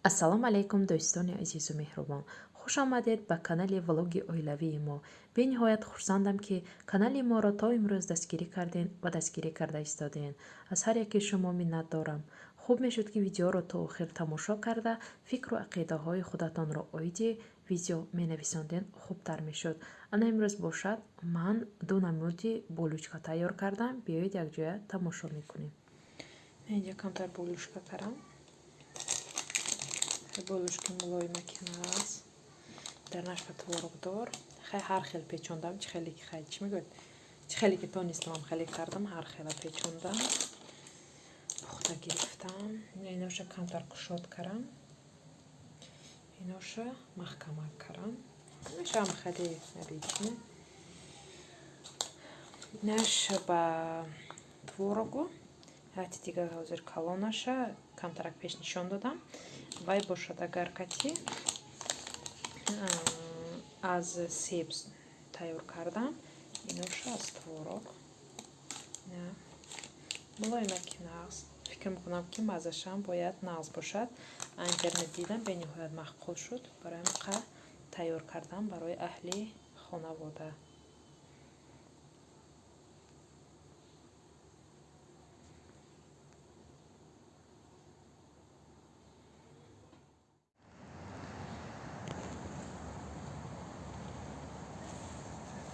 Ассалому алайкум, дӯстони азизу меҳрубон! Хуш омадед ба канали влоги оилавии мо. Бениҳоят хурсандам, ки канали моро то имрӯз дастгирӣ кардем ва дастгирӣ карда истодем. Аз ҳар яки шумо миннат дорам. Хуб мешуд, ки видеоро то охир тамошо карда, фикру ақидаҳои худатонро оиди видео менависонден, хубтар мешуд. Ана имрӯз бошад, ман ду намуди булочка тайёр кардам. Биёед, якҷоя тамошо мекунем. Инҷа камтар булочка кардам, булочки мулоимаки ҳаст, дарунаш ба творогдор. Хай, ҳар хел печондам, чӣ хеле ки, хай, чӣ мегӯяд, чӣ хеле ки тонистам, хеле кардам, ҳар хела печондам, пухта гирифтам. Иноша камтар кушод кардам, иноша маҳкамак кардам. Иношам хеле обычно, инаш ба творогу. Ҳайати дигар ҳозир калонаша камтарак пеш нишон додам. Вай бошад, агар кати аз себ тайёр кардам, иноша аз творог. Мулоимаки нағз. Фикр мекунам, ки маззашам бояд нағз бошад. Интернет дидам, бениҳоят маъқул шуд, барои қа тайёр кардам барои аҳли хонавода.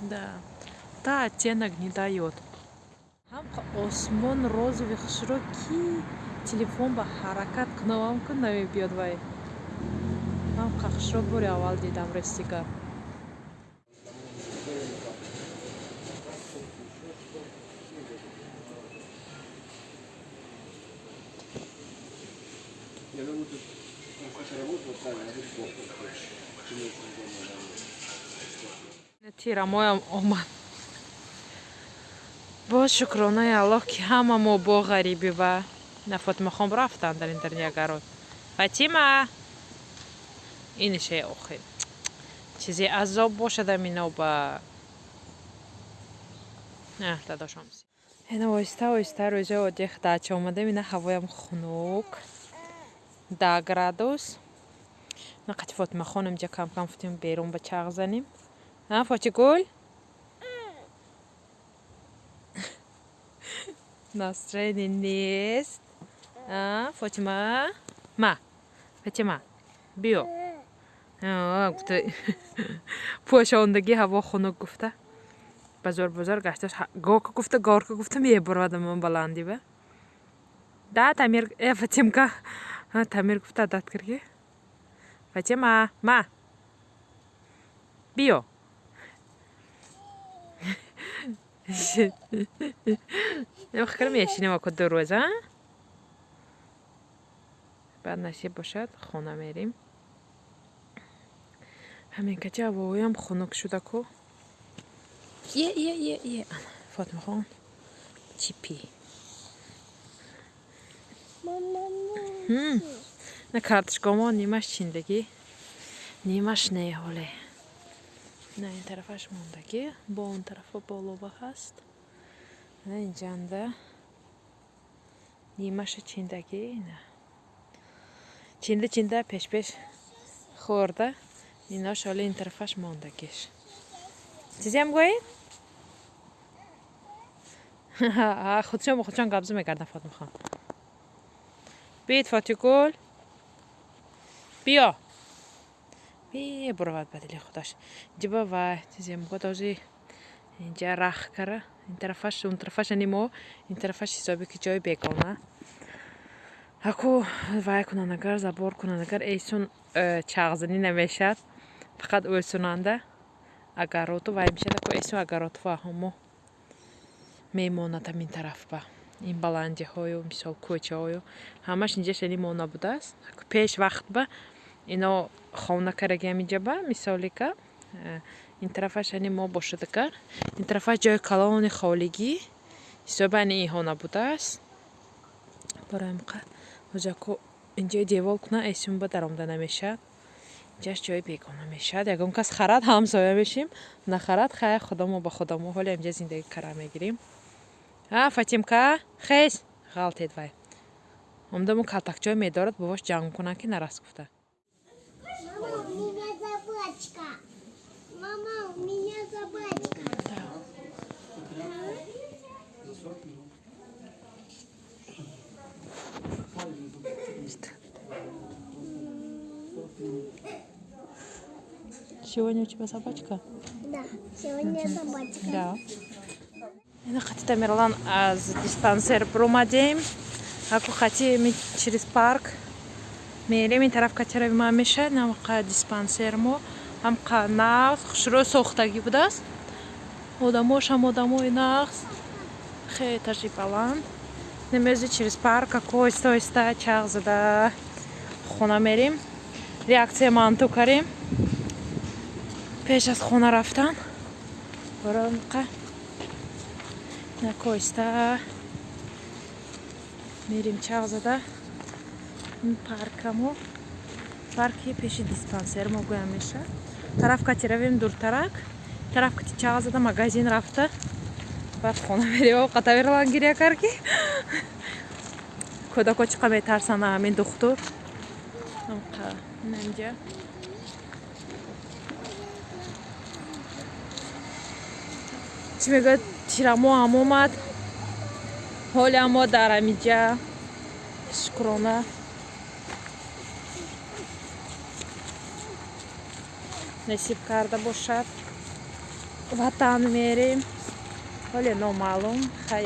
Да, та оттенок не даёт. Ҳам осмон розовый хушро, ки телефон ба ҳаракат кунавам ку намебиёд. Вай ҳам хушро бори аввал дидам, ростига. Я думаю, тут он хочет работать, правильно, а тут плохо. Не очень удобно, да. Тирамоям омад. Боз шукронаи Аллоҳ, ки ҳама мо бо ғарибӣ ва на Фотимахон рафтанд дар ин огород. Фатима, инеше охир чизе азоб бошад амино ба дадошам. Ина оҳиста оҳиста рӯзои оддии дача омадем. Ина ҳавоям хунук, 10 градус. На қати Фотимахон инҷа кам кам футем, берун ба чағ занем. А Фотигул, настроение нест. Фотима, ма, Фатима, биё. Гуфта, пӯшондагӣ, ҳаво хунук гуфта, базор бозор гашташ, горка гуфта, горка гуфта мебуровадам ман баландӣ ба. Да, Тамир, э, Фатимка, Тамир гуфта, адат карги. Фатима, ма, биё. Фикр мешинем аку 2 рӯза, баъд насиб бошад, хона мерим. Ҳамин кати ҳавоям хунук шуда ку. Е, е, е, е, Фотимахон чипи на картошкамо нимаш чиндагӣ, нимаш не, ҳоле на ин тарафаш мондагӣ, бо он тарафа болова ҳаст. На инҷанда нимаша чиндагӣ, на чинда чинда пеш пеш хӯрда. Инош ҳоли ин тарафаш мондагиш. Чизеам гӯед? Худшон бо худшон гапзу мекардам. Фотимахон, биед. Фотигул, биё. Мебуровад ба дили худаш. Инҷа вай чизем гӯд, ози инҷа рах кара ин тарафаш, он тарафаш, ани мо ин тарафаш ҳисоби ки ҷои бегона. Аку вай кунанд, агар забор кунанд, агар эйсун чағзанӣ намешад, фақат ӯсунанда агароту вай мешад. Аку эйсун агароту ҳамо мемонад ҳамин тараф ба ин баландиҳою, мисол, кӯчаҳою ҳамаш инҷа шани мо набудааст. Пеш вақт ба ино хона карагиам инҷа ба мисолика ин тарафаш ани мо бошад, агар ин тарафаш ҷои калони холигӣ ҳисоби ани инҳо набудааст. Барои ҳамқа ҳозир инҷои девол кунан, эсун ба даромада намешавад. Инҷаш ҷои бегона мешавад. Ягон кас харад, ҳамсоя мешим, нахарад, хайр, худамо ба худамо ҳоли инҷа зиндагӣ кара мегирем. А, Фатимка, хез, ғалтед вай. Омдамо калтакчой медорад, бобош ҷанг кунанд, ки нарас гуфта. Мама, у меня собачка. Мама, у меня собачка. За 40 минут. Сегодня у тебя собачка? Да, сегодня собачка. Да. Ина қати Тамерлан аз диспансер бромадем. Аку қати ми через парк мерем, ин тараф кати ма меша, намқа диспансер мо ҳам қа нағз хушрӯ сохтагӣ будааст. Одамош ҳам одамои нағз, хеле этажи баланд. Немези через парк аку оҳиста оҳиста чағ зада хона мерем. Реаксия манту карем пеш аз хона рафтан. Боромқа накоиста мерем чағ зада паркамо, парки пеши диспансер мо гӯям меша. Тараф кати равем дуртарак, тараф кати чағ зада магазин рафта, баъд хона мерем. Қатаверлан гиря кард, ки кӯдако чӣ қа метарсанд ҳамин духтур. Инҷа чӣ мегӯяд, тирамо ҳам омад, ҳоле мо дар ҳамиҷа шукрона. Насиб карда бошад, ватан мерем, ҳоле номаълум.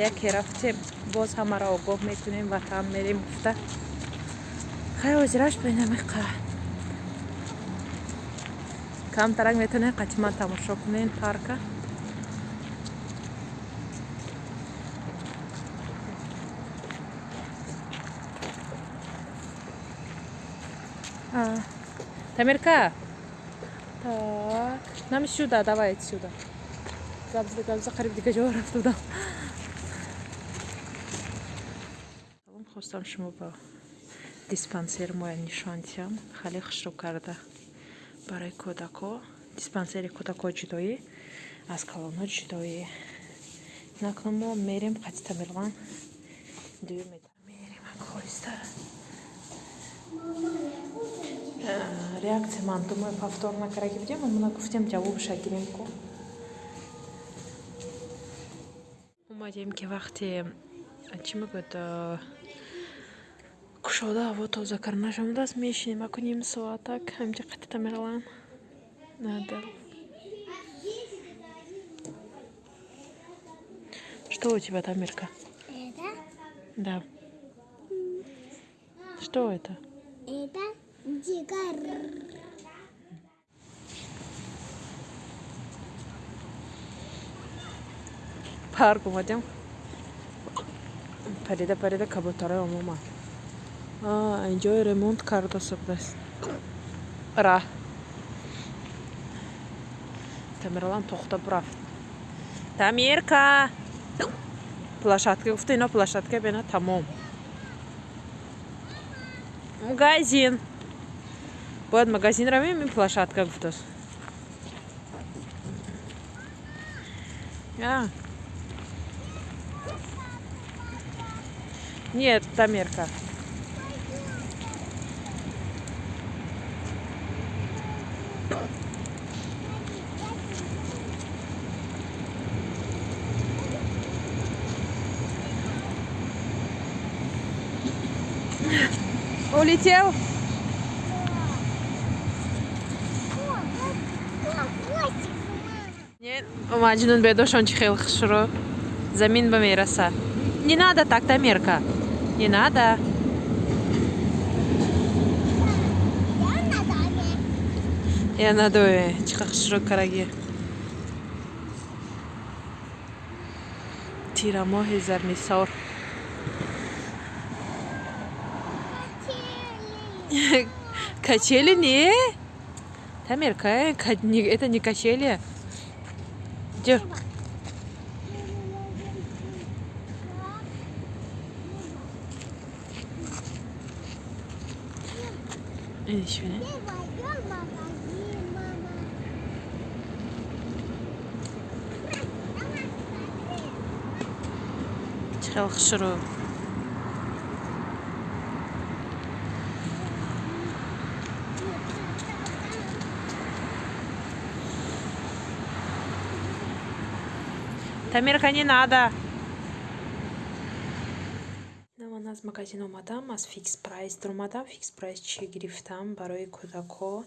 Яке рафтем, боз ҳамаро огоҳ мекунем, ватан мерем гуфта. Хай, ҳозираш бинамиқа камтарак метавонем қатиман тамошо кунем парка. Тамирка, так, нам сюда, давай сюда. Габза, габза, қариб дига ҷо рафта будам. Салом, хостам шумо ба диспансер моя нишон диҳам. Хеле хушрӯ карда барои кӯдако. Диспансери кӯдако ҷудоӣ, аз калонҳо ҷудоӣ. Накунам мо мерем қати Тамерлан. Дуюм мерем оҳиста. Реакция ман думаю, повтор накардаги будем, мо гуфтем ҷавобша гирем ку. Омадем, ки вақте чӣ мегӯяд, кушода ҳаво тоза карданаш омадааст, мешинем аку ним соатак ҳаминҷа қати Тамерлан. Надо. Что у тебя, Тамирка? Это? Да. Что это? Это дигар. Парк омадем. Парида парида кабутарои омад. Инҷо ремонт карда будааст. Ра. Тамерлан тохта бурафт. Тамирка! Площадка гуфта, ино площадка бена тамом. Магазин. Бояд магазин равем, ин площадка гуфтааст. А. Нет, Тамирка. Улетел? Нет, Маҷнун бедошон чи хел хушрӯ. Замин ба мераса. Не надо так, Тамирка. Не надо. Я надо, чи хушрӯ караги. Тирамоҳи зарнисор. Качели не? Тамирка, это не качели. Где? Еще не? Хел хушрӯ. Тамирка, не надо. Ман аз магазин омадам, аз Фикс Прайс омадам. Фикс Прайс чӣ гирифтам барои кӯдакҳо?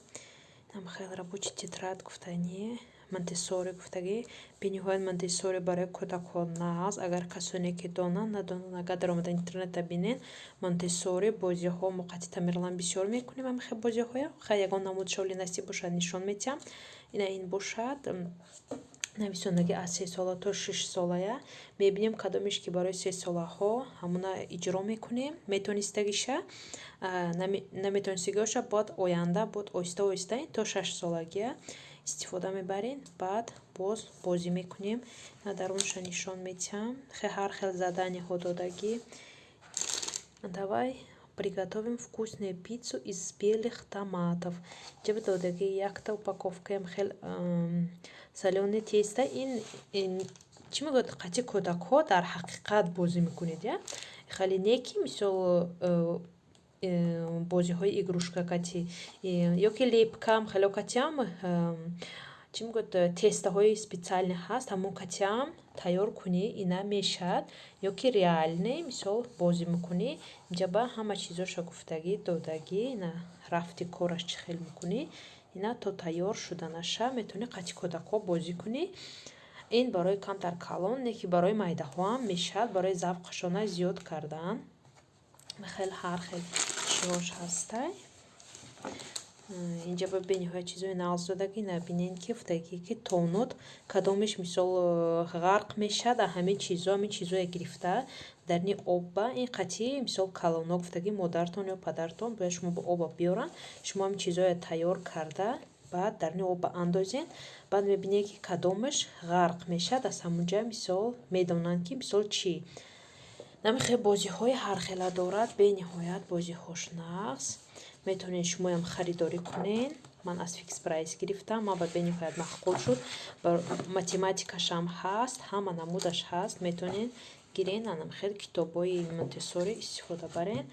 Нам хел рабочий тетрадь гуфтанӣ, Монтессори гуфтагӣ. Бениҳоят Монтессори барои кӯдакҳо нағз. Агар касоне ки донанд, надонанд, агар дар омада интернета бинед, Монтессори бозиҳо мо қати Тамерлан бисёр мекунем ҳамин хел бозиҳоя. Хай, ягон намуд шоли насиб бошад, нишон медиҳам. Ина, ин бошад нависондагӣ аз 3 сола то 6 солая. Мебинем, кадомеш ки барои 3 солаҳо, ҳамуна иҷро мекунем. Метонистагиша, наметонистагиҳоша бояд оянда бояд оҳиста оҳиста то 6 солагия истифода мебарем. Баъд боз бозӣ мекунем. Дарунша нишон медиҳам. Ҳар хел задания ҳо додагӣ. Давай приготовим вкусную пиццу из спелых томатов. Ҷаба додагӣ якта упаковка ям хел солёный тесто. Ин чӣ мегӯяд, қати кӯдакҳо дар ҳақиқат бозӣ мекунед, я хеле не ки мисол бозиҳои игрушка кати ё ки лепка м хело катиам, чӣ мегӯяд, тесто ҳои специальный ҳаст, ҳамон катиам тайёр кунӣ, ина мешавад, ё ки реальный мисол бозӣ мекунӣ. Инҷаба ҳама чизоша гуфтагӣ, додагӣ. Ина, рафти кораш чӣ хел мекунӣ, ина то тайёр шуданаша метавонӣ қати кӯдакҳо бозӣ кунӣ. Ин барои камтар калон, не ки барои майдаҳоам мешавад, барои завқашона зиёд кардан. Хел ҳар хел чиҳош ҳастай. Инҷа ба бениҳоят чизои нағз додагӣ. Набинен, ки гуфтагӣ, ки тонут, кадомеш мисол ғарқ мешавад ҳамин чизо, ҳамин чизое гирифта дарни обба. Ин қатъи мисол калоно гуфтагӣ, модартон ё падартон бояд шумо ба оба биёранд, шумо ҳамин чизое тайёр карда, баъд дарни обба андозен. Баъд мебинед, ки кадомаш ғарқ мешавад, аз ҳамунҷа мисол медонанд, ки мисол чӣ. Намихел бозиҳои ҳархела дорад, бениҳоят бозиҳош нағз. Метавонед шумоям харидорӣ кунед. Ман аз Фикс Прайс гирифтам, ман ба бениҳоят маъқул шуд. Математикашам ҳаст, ҳама намудаш ҳаст, метавонед гирен, анамхел китобҳои Монтессори истифода барен.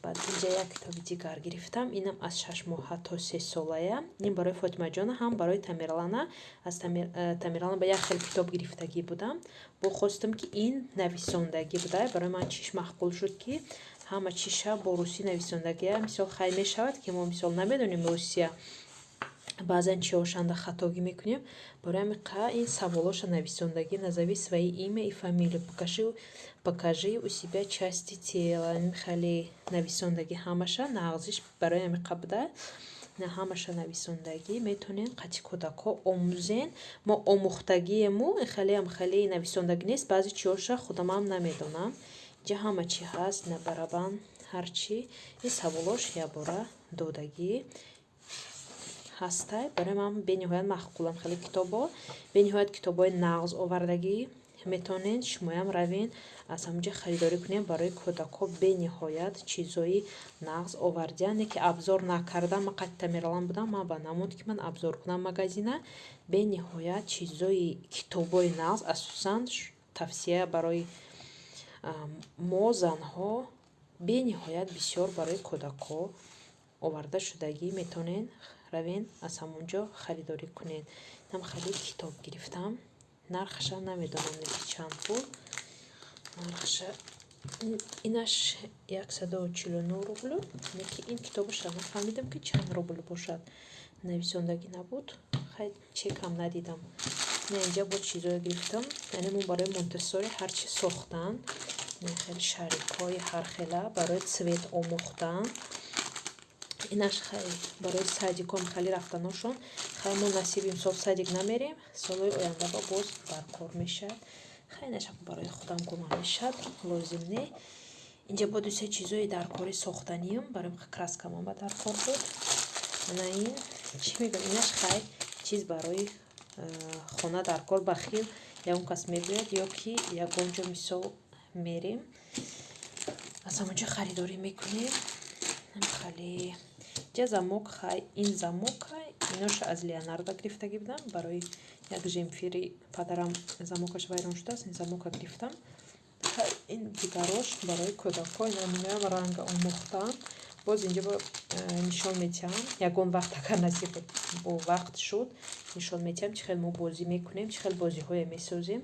Баъд инҷа як китоби дигар гирифтам, инам аз 6 моҳа то 3 солая. Ин барои Фотимаҷона, ҳам барои Тамерлана. Аз Тамерлана ба як хел китоб гирифтагӣ будам, бо хостам, ки ин нависондагӣ буда. Барои ман чиш маъқул шуд, ки ҳама чиша бо русӣ нависондагия. Мисол, хай, мешавад, ки мо мисол намедонем русия, баъзан чиҳошанда хатогӣ мекунем. Барои ҳамин қа ин саволоша нависондагӣ: назови свои имя и фамилию, покажи у себя части тела. Хеле нависондагӣ ҳамаша нағзиш барои ҳамин қа буда. Ҳамаша нависондагӣ, метавонед қати кӯдакҳо омӯзен. Мо омӯхтагиему хелеам хеле нависондагӣ нест, баъзе чиҳоша худамам намедонам. Инҷа ҳама чӣ ҳаст, на барабан, ҳарчи. Ин саволош якбора додагӣ ҳастай. Барои ман бениҳоят маъқулам хеле китобҳо, бениҳоят китобҳои нағз овардагӣ. Метавонед шумоям равен, аз ҳамонҷа харидорӣ кунед. Барои кӯдакҳо бениҳоят чизои нағз овардиян, не ки обзор накардам. Ман қати Тамерлан будам, ман ба намуд, ки ман обзор кунам магазина. Бениҳоят чизои китобҳои нағз, асосан тавсия барои мо занҳо, бениҳоят бисёр барои кӯдакҳо оварда шудагӣ. Метавонед равен, аз ҳамон ҷо харидорӣ кунед. Инам хеле китоб гирифтам, нархаша намедонам, ки чанд пул нархаша. Инаш 149 рублю, леки ин китобаша нафаҳмидам, ки чанд рубл бошад, нависондагӣ набуд. Хай, чекам надидам. На, инҷа бо чизое гирифтам, яъне мо барои Монтессори ҳарчи сохтан, хеле шарик ҳои ҳархела барои цвет омӯхтан. Инаш хай барои садик ом хеле рафтаношон. Хай, мо насиб имсол садик намерем, солҳои ояндаба боз баркор мешавад. Хай, инаш барои худам гума мешавад, лозим не. Инҷа бо дусе чизои даркори сохтаниам, барои краска ман ба даркор буд. Ана, ин чӣ мегӯям, инаш хай чиз барои хона даркор, бахил ягон кас мебиёяд ё ки ягон ҷо мисол мерем, аз ҳамон ҷо харидорӣ мекунем. Хеле ҷа замок. Хай, ин замок, хай, иноша аз Леонардо гирифтагӣ будам. Барои як Земфири падарам замокаш вайрон шудааст, ин замока гирифтам. Ин дигарош барои кӯдакҳо, ина ранга омӯхтан. Боз инҷа нишон медиҳам, ягон вақт агар насиб бо вақт шуд, нишон медиҳам, чӣ хел мо бозӣ мекунем, чӣ хел бозиҳое месозем.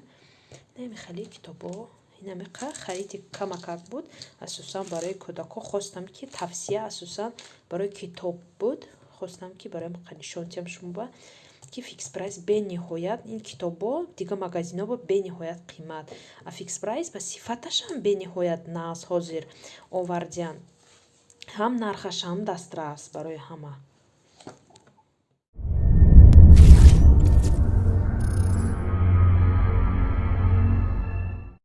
Инами хеле китобо, инамиқа хариди камакак буд, асосан барои кӯдакҳо хостам, ки тавсия, асосан барои китоб буд. Хостам, ки барои нишон диҳам шумоба, ки Фикс Прайс бениҳоят ин китобо дига магазинҳо бениҳоят қимат, а Фикс Прайс ба сифаташам бениҳоят нағз ҳозир овардиян, ҳам нархашам дастрас барои ҳама.